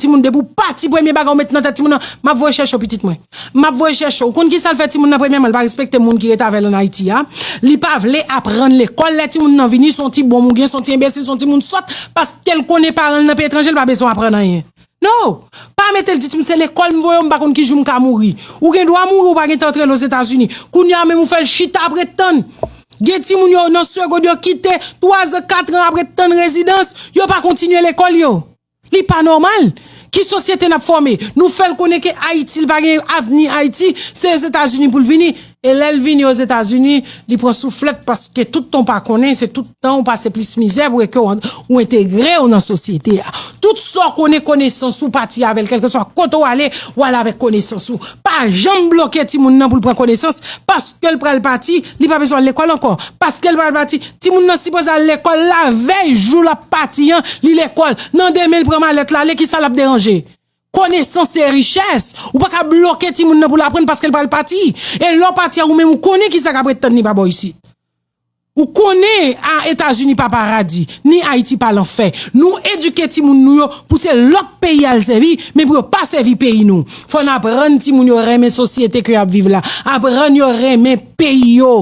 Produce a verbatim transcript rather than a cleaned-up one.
Timoun, depi w pati, premye bagay ou met nan tèt timoun nan, m ap voye chèche w, pitit mwen. M ap voye chèche w. Ou konn ki sa l fè timoun nan? Premyèman, li pa respekte moun ki rete avè l an Ayiti a. Li pa vle aprann lekòl. Lè timoun nan vini, se yon ti bonm ou gen, se yon ti enbesil, se yon timoun sòt, paske l konnen paran l nan peyi etranje, li pa bezwen aprann anyen. No! Pa mete l di timoun se lekòl m voye w, m pa konn ki jou m ka mouri. Ou gen dwa mouri, ou pa gen tan antre Ozetazini. Kounye a menm ou fè l chita ap ret tann. Gen timoun yo nan segond yo kite, twa zan, kat an ap ret tann rezidans, yo pa kontinye lekòl yo. Li pa nòmal. Ki sosyete n ap fòme? Nou fè l konnen ke Ayiti, li pa gen avni Ayiti, se Ozetazini pou l vini. E lè l vini Ozetazini, li pran souflèt paske tout tan w pa konnen, se tout tan w pase plis mizè pou ke w, ou entegre w nan sosyete a. Tout sa w konnen, konesans ou pati avè l, kèlkeswa kote w ale, w ale avèk konesans ou. Pa janm bloke timoun nan pou l pran konesans, paske l pral pati, li pa bezwen al lekòl ankò. Paske l pral pati, timoun nan sipoze al lekòl lavèy jou l ap pati an, li lekòl. Nan demen, l pran malèt l ale, kisa l ap deranje? Konesans se richès. Ou pa ka bloke timoun nan pou l aprann paske l pral pati. E lè w pati a, ou menm ou konnen kisa k ap ret tann li pa bò isit. Ou konnen a Etazini pa paradi, ni Ayiti pa lanfè. Nou edike timoun nou yo pou se lòt peyi al sèvi, men pou yo pa sèvi peyi nou. Fò n aprann timoun yo renmen sosyete ke y ap viv la. Aprann yo renmen peyi yo.